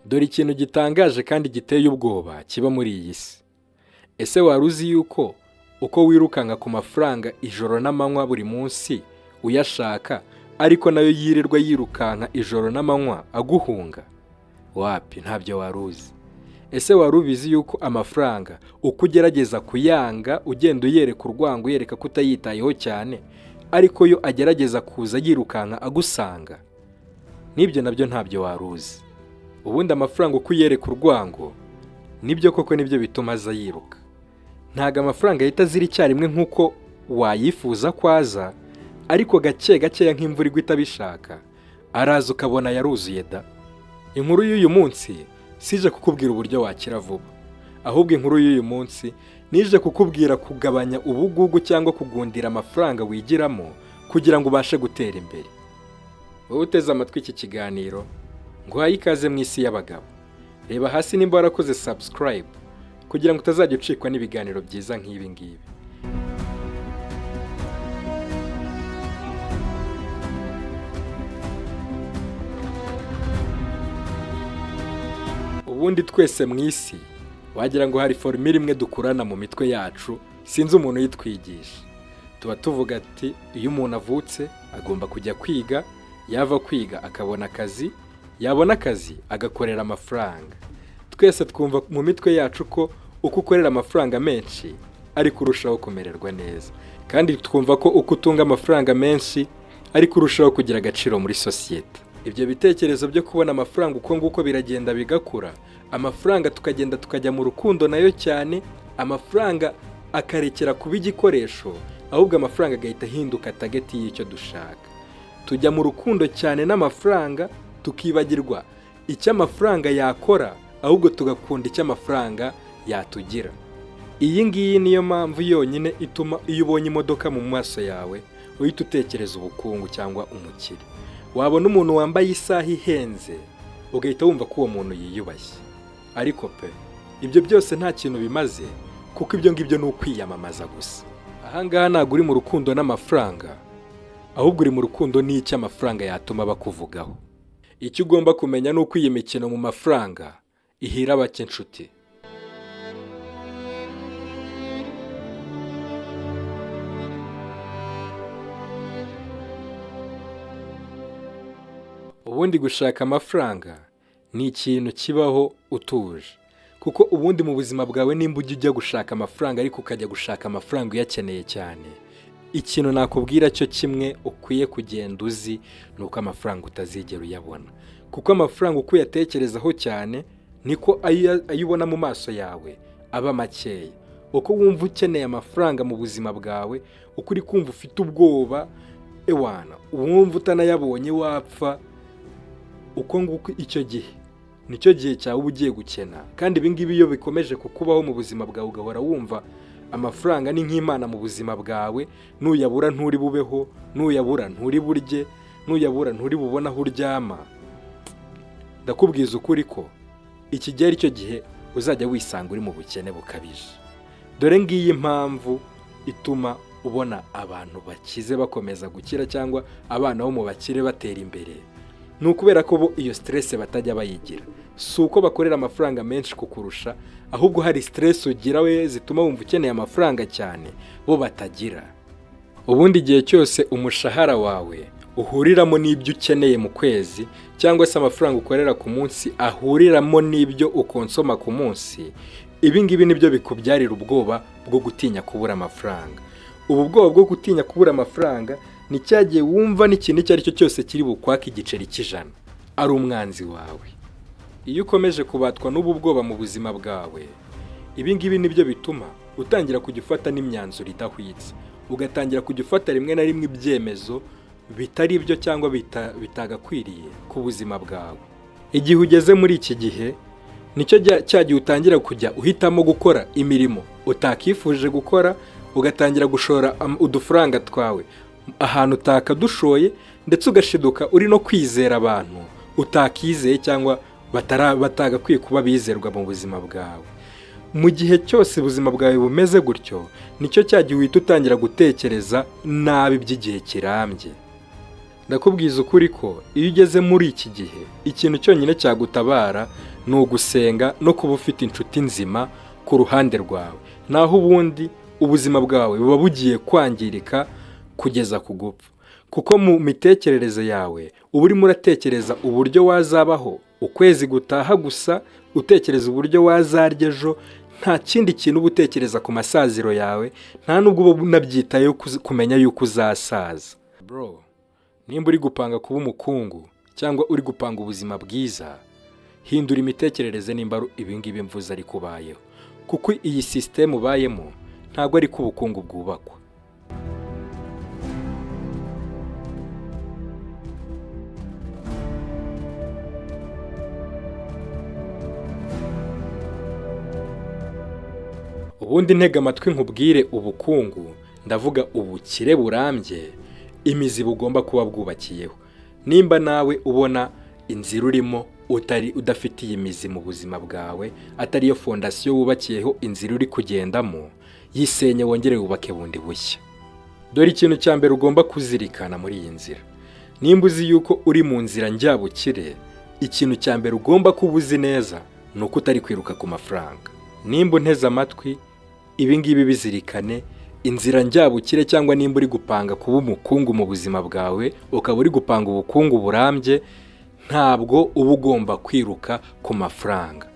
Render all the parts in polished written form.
Dore ikintu gitangaje kandi giteye ubwoba kiba muri iyi si. Ese wari uzi yuko uko wirukanka ku mafaranga ijoro n'amanywa buri munsi uyashaka, ariko nayo yirirwa yirukanka ijoro n'amanywa aguhunga? Wapi, ntabyo wari uzi. Ese wari ubizi yuko amafaranga uko ugerageza kuyanga, ugenda uyereka urwango, uyereka ko utayitayeho cyane, ariko yo agerageza kuza yirukanka agusanga? N'ibyo nabyo ntabyo wari uzi. Ubundi amafaranga uko uyereka urwango, nibyo koko nibyo bituma aza yiruka. Ntabwo amafaranga ahita azira icyarimwe nk'uko wayifuza ko aza, ariko gake gakeya nk'imvura igwa itabishaka, araza ukabona yaruzuye da. Inkuru y'uyu munsi sije kukubwira uburyo wakira vuba, ahubwo inkuru y'uyu munsi nije kukubwira kugabanya ubugugu cyangwa kugundira amafaranga wigiramo kugira ngo ubashe gutera imbere. Wowe uteze amatwi iki kiganiro, nguhaye ikaze mu isi y'abagabo. Reba hasi nimba warakoze subscribe kugira ngo utazajya ucikwa n'ibiganiro byiza nk'ibi ngibi. Ubundi twese mu isi wagira ngo hari formule imwe dukurana mu mitwe yacu, sinzi umuntu uyitwigisha. Tuba tuvuga ati iyo umuntu avutse agomba kujya kwiga, yava kwiga akabona akazi, yabona akazi agakorera amafaranga. Twese twumva mu mitwe yacu ko uko ukorera amafaranga menshi ariko urushaho kumererwa neza, kandi twumva ko uko utunga amafaranga menshi ariko urushaho kugira agaciro muri sosiyete. Ibyo bitekerezo byo kubona amafaranga uko nguko biragenda bigakura, amafaranga tukagenda tukajya mu rukundo nayo cyane, amafaranga akarekera kuba igikoresho, ahubwo amafaranga agahita ahinduka target y'icyo dushaka. Tujya mu rukundo cyane n'amafaranga, tukibagirwa icyo amafaranga yakora, ahubwo tugakunda icyo amafaranga yatugira. Iyi ngiyi niyo mpamvu yonyine ituma iyo ubonye imodoka mu maso yawe uhita utekereza ubukungu cyangwa umukire. Wabona umuntu wambaye isaha ihenze ugahita wumva ko uwo muntu yiyubashye. Ariko pe, ibyo byose nta kintu bimaze, kuko ibyo ngibyo ni ukwiyamamaza gusa. Aha ngaha ntabwo uri mu rukundo n'amafaranga, ahubwo uri mu rukundo n'icyo amafaranga yatuma bakuvugaho. Icyo ugomba kumenya ni uko iyi mikino mu mafaranga ihira bake inshuti. Ubundi gushaka amafaranga ni ikintu kibaho utuje, kuko ubundi mu buzima bwawe nimba ujya ujya gushaka amafaranga ariko ukajya gushaka amafaranga uyakeneye cyane, ikintu nakubwira cyo kimwe ukwiye kugenda uzi ni uko amafaranga utazigera uyabona, kuko amafaranga uko uyatekerezaho cyane niko ayo ubona mu maso yawe aba makeya. Uko wumva ukeneye amafaranga mu buzima bwawe, uko uri kumva ufite ubwoba, ewana wumva utanayabonye wapfa, uko nguko icyo gihe nicyo gihe cyawe uba ugiye gukena. Kandi ibi ngibi iyo bikomeje kukubaho mu buzima bwawe, ugahora wumva amafaranga ni nk'Imana mu buzima bwawe, nuyabura nturi bubeho, nuyabura nturi burye, nuyabura nturi bubone aho uryama, ndakubwiza ukuri ko iki gihe ari cyo gihe uzajya wisanga uri mu bukene bukabije. Dore ngiyi impamvu ituma ubona abantu bakize bakomeza gukira cyangwa abana bo mu bakire batera imbere, ni ukubera ko bo iyo stress batajya bayigira. Si uko bakorera amafaranga menshi kukurusha, ahubwo hari stress ugira we zituma wumva ukeneye amafaranga cyane bo batagira. Ubundi igihe cyose umushahara wawe uhuriramo n'ibyo ukeneye mu kwezi, cyangwa se amafaranga ukorera ku munsi ahuriramo n'ibyo ukonsoma ku munsi, ibi ngibi nibyo bikubyarira ubwoba bwo gutinya kubura amafaranga. Ubu bwoba bwo gutinya kubura amafaranga ni cya gihe wumva n'ikintu icyo ari cyo cyose kiri bukwake igiceri cy'ijana ari umwanzi wawe. Iyo ukomeje kubatwa n'ubu bwoba mu buzima bwawe, ibi ngibi nibyo bituma utangira kujya ufata n'imyanzuro idahwitse, ugatangira kujya ufata rimwe na rimwe ibyemezo bitari byo cyangwa bitagakwiriye ku buzima bwawe. Igihe ugeze muri iki gihe nicyo cya gihe utangira kujya uhitamo gukora imirimo utakifuje gukora, ugatangira gushora udufaranga twawe ahantu utakadushoye, ndetse ugashiduka uri no kwizera abantu utakizeye cyangwa batagakwiye kuba bizerwa mu buzima bwawe. Mu gihe cyose ubuzima bwawe bumeze gutyo, nicyo cya gihe uhita utangira gutekereza nabi by'igihe kirambye. Ndakubwiza ukuri ko iyo ugeze muri iki gihe, ikintu cyonyine cyagutabara Ni ugusenga no kuba ufite inshuti nzima ku ruhande rwawe. Naho ubundi ubuzima bwawe buba bugiye kwangirika kugeza ku gupfa, kuko mu mitekerereze yawe uba urimo uratekereza uburyo wazabaho ukwezi gutaha gusa, utekereza uburyo wazarya ejo. Nta kindi kintu uba utekereza ku masaziro yawe, nta nubwo uba unabyitayeho kumenya yuko uzasaza. Bro, nimba uri gupanga kuba umukungu cyangwa uri gupanga ubuzima bwiza, hindura imitekerereze. Nimba ari ibingibi mvuze ariko ubayeho, kuko iyi sisitemu ubayemo ntabwo ari ko ubukungu bwubakwa. Ubundi ntega amatwi nkubwire: ubukungu, ndavuga ubukire burambye, imizi bugomba kuba bwubakiyeho. Nimba nawe ubona inzira urimo utari udafitiye imizi mu buzima bwawe, atariyo fondasiyo wubakiyeho inzira uri kugendamo, yisenye wongere wubake bundi bushya. Dore ikintu cya mbere ugomba kuzirikana muri iyi nzira: nimba uzi yuko uri mu nzira njyabukire, ikintu cya mbere ugomba kuba uzi neza ni uko utari kwiruka ku mafaranga. Nimba unteze amatwi, ibi ngibi bizirikane: inzira njyabukire, cyangwa nimba uri gupanga kuba umukungu mu buzima bwawe, ukaba uri gupanga ubukungu burambye, ntabwo uba ugomba kwiruka ku mafaranga.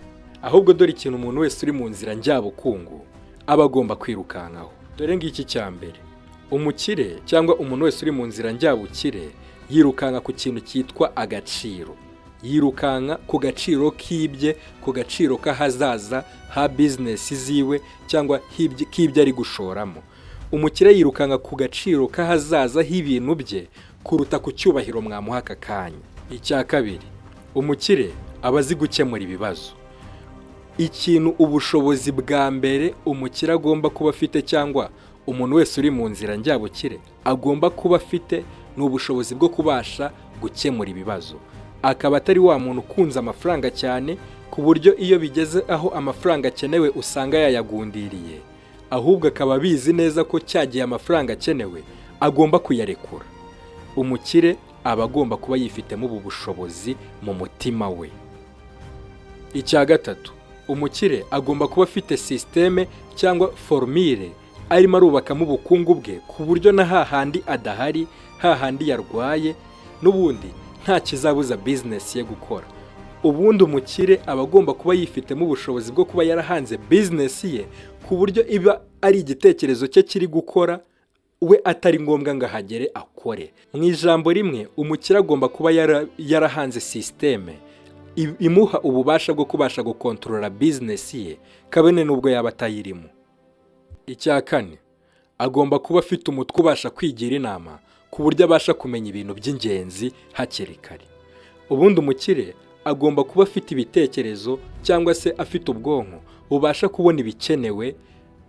Ahubwo dore ikintu umuntu wese uri mu nzira njyabukungu aba agomba kwirukankaho. Dore ngiki cya mbere: umukire cyangwa umuntu wese uri mu nzira njyabukire yirukanka ku kintu cyitwa agaciro. Yirukanka ku gaciro k'ibye, ku gaciro k'ahazaza ha bizinesi ziwe cyangwa k'ibyo ari gushoramo. Umukire yirukanka ku gaciro k'ahazaza h'ibintu bye kuruta ku cyubahiro mwamuha aka kanya. Icya kabiri, umukire aba azi gukemura ibibazo. Ikintu, ubushobozi bwa mbere umukire agomba kuba afite, cyangwa umuntu wese uri mu nzira njyabukire agomba kuba afite, ni ubushobozi bwo kubasha gukemura ibibazo, akaba atari wa muntu ukunze amafaranga cyane ku buryo iyo bigeze aho amafaranga akenewe usanga yayagundiriye, ahubwo akaba abizi neza ko cya gihe amafaranga akenewe agomba kuyarekura. Umukire aba agomba kuba yifitemo ubu bushobozi mu mutima we. Icya gatatu, umukire agomba kuba afite sisiteme cyangwa formule arimo arubakamo ubukungu bwe, ku buryo na hahandi adahari, hahandi yarwaye, n'ubundi nta kizabuza bizinesi ye gukora. Ubundi umukire aba agomba kuba yifitemo ubushobozi bwo kuba yarahanze bizinesi ye ku buryo iba ari igitekerezo cye kiri gukora, we atari ngombwa ngo ahagere akore. Mu ijambo rimwe, umukire agomba kuba yarahanze sisiteme imuha ububasha bwo kubasha gukontorora bizinesi ye, kabone n'ubwo yaba atayirimo. Icya kane, agomba kuba afite umutwe ubasha kwigira inama, ku buryo abasha kumenya ibintu by'ingenzi hakiri kare. Ubundi umukire agomba kuba afite ibitekerezo cyangwa se afite ubwonko bubasha kubona ibikenewe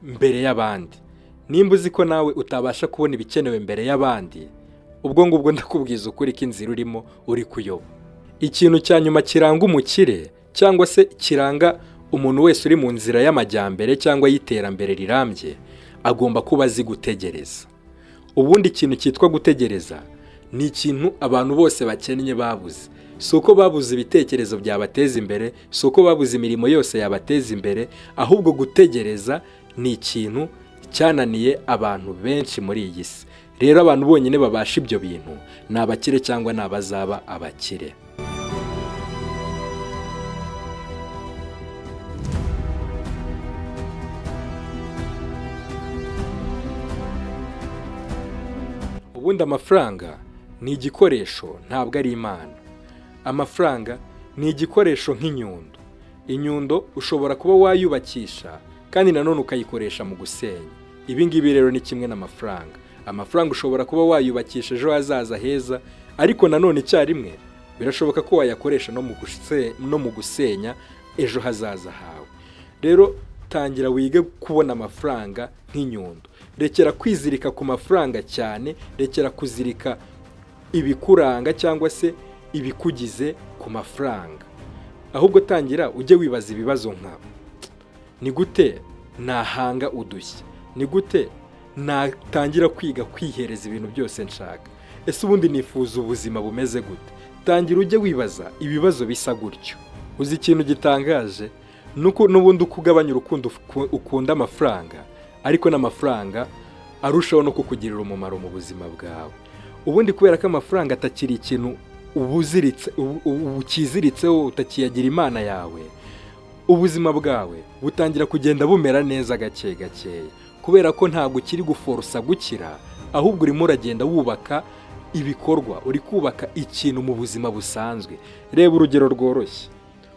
mbere y'abandi. Nimba uzi ko nawe utabasha kubona ibikenewe mbere y'abandi, ubwo ngubwo ndakubwiza ukuri ko inzira urimo uri kuyoba. Ikintu cya nyuma kiranga umukire, cyangwa se kiranga umuntu wese uri mu nzira y'amajyambere cyangwa y'iterambere rirambye, agomba kuba azi gutegereza. Ubundi ikintu cyitwa gutegereza ni ikintu abantu bose bakennye babuze. Si uko babuze ibitekerezo byabateza imbere, si uko babuze imirimo yose yabateza imbere, ahubwo gutegereza ni ikintu cyananiye abantu benshi muri iyi si. Rero abantu bonyine babasha ibyo bintu ni abakire cyangwa ni abazaba abakire. Ubundi amafaranga ni igikoresho, ntabwo ari Imana. Amafaranga ni igikoresho nk'inyundo. Inyundo ushobora kuba wayubakisha kandi nanone ukayikoresha mu gusenya. Ibi ngibi rero ni kimwe n'amafaranga. Amafaranga ushobora kuba wayubakisha ejo hazaza heza, ariko nanone icyarimwe birashoboka ko wayakoresha no mu gusenya ejo hazaza hawe. Rero tangira wige kubona amafaranga nk'inyundo. Rekera kwizirika ku mafaranga cyane, rekera kuzirika ibikuranga cyangwa se ibikugize ku mafaranga. Ahubwo tangira ujye wibaza ibibazo nka: ni gute nahanga udushya? Ni gute natangira kwiga kwihereza ibintu byose nshaka? Ese ubundi nifuza ubuzima bumeze gute? Tangira ujye wibaza ibibazo bisa gutyo. Uzi ikintu gitangaje? Nuko n'ubundi uko ugabanya urukundo ukunda amafaranga, ariko n'amafaranga arushaho no kukugirira umumaro mu buzima bwawe. Ubundi kubera ko amafaranga atakiri ikintu ubuziritse, ukiziritseho, utakiyagira imana yawe, ubuzima bwawe butangira kugenda bumera neza gake gakeya, kubera ko ntabwo ukiri guforosa gukira, ahubwo urimo uragenda wubaka ibikorwa, uri kubaka ikintu mu buzima busanzwe. Reba urugero rworoshye: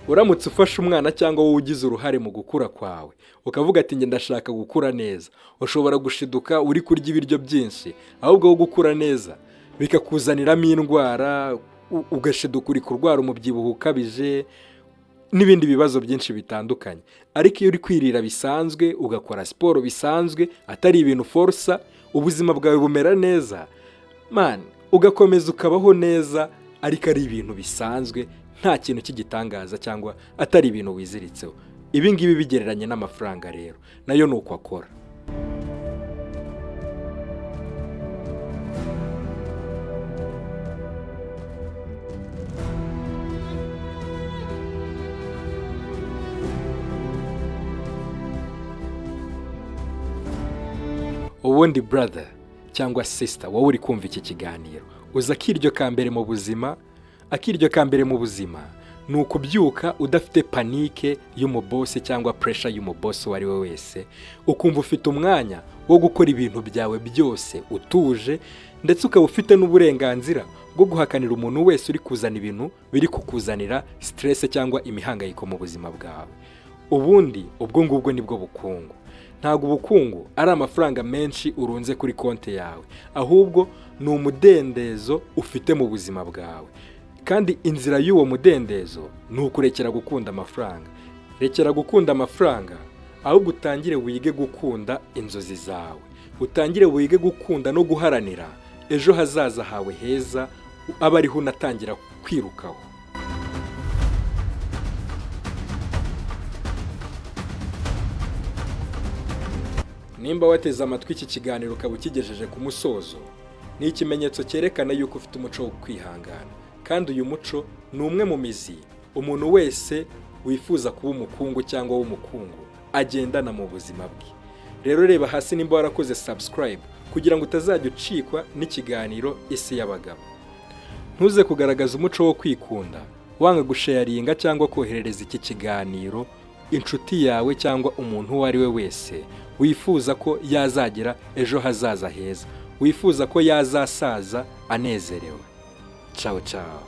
uramutse ufashe umwana cyangwa wowe ugize uruhare mu gukura kwawe, ukavuga ati: "Njye ndashaka gukura neza", ushobora gushiduka uri kurya ibiryo byinshi, ahubwo wo gukura neza bikakuzaniramo indwara, ugashiduka uri kurwara umubyibuho ukabije n'ibindi bibazo byinshi bitandukanye. Ariko iyo uri kwirira bisanzwe, ugakora siporo bisanzwe, atari ibintu forosa, ubuzima bwawe bumera neza man, ugakomeza ukabaho neza, ariko ari ibintu bisanzwe, nta kintu cy'igitangaza cyangwa atari ibintu wiziritseho. Ibi ngibi bigereranye n'amafaranga rero, nayo ni uko akora. Ubundi brother cyangwa sister, wowe uri kumva iki kiganiro, uzi akiryo ka mbere mu buzima? Akiryo ka mbere mu buzima ni ukubyuka udafite panic y'umubosi cyangwa pressure y'umubosi uwo ari we wese, ukumva ufite umwanya wo gukora ibintu byawe byose utuje, ndetse ukaba ufite n'uburenganzira bwo guhakanira umuntu wese uri kuzana ibintu biri kukuzanira stress cyangwa imihangayiko mu buzima bwawe. Ubundi ubwo ngubwo nibwo bukungu. Ntabwo ubukungu ari amafaranga menshi urunze kuri konti yawe, ahubwo ni umudendezo ufite mu buzima bwawe. Kandi inzira y'uwo mudendezo ni ukurekera gukunda amafaranga. Rekera gukunda amafaranga, ahubwo utangire wige gukunda inzozi zawe, utangire wige gukunda no guharanira ejo hazaza hawe heza, abe ariho unatangira kwirukaho. Nimba wateze amatwi iki kiganiro ukaba ukigejeje ku musozo, ni ikimenyetso cyerekana yuko ufite umuco wo kwihangana, kandi uyu muco ni umwe mu mizi umuntu wese wifuza kuba umukungu cyangwa w'umukungu agendana mu buzima bwe. Rero reba hasi nimba warakoze subscribe kugira ngo utazajya ucikwa n'ikiganiro Isi y'Abagabo. Ntuze kugaragaza umuco wo kwikunda wanga gusharinga cyangwa koherereza iki kiganiro inshuti yawe cyangwa umuntu uwo ari we wese wifuza ko yazagira ejo hazaza heza, wifuza ko yazasaza anezerewe. Ciao ciao.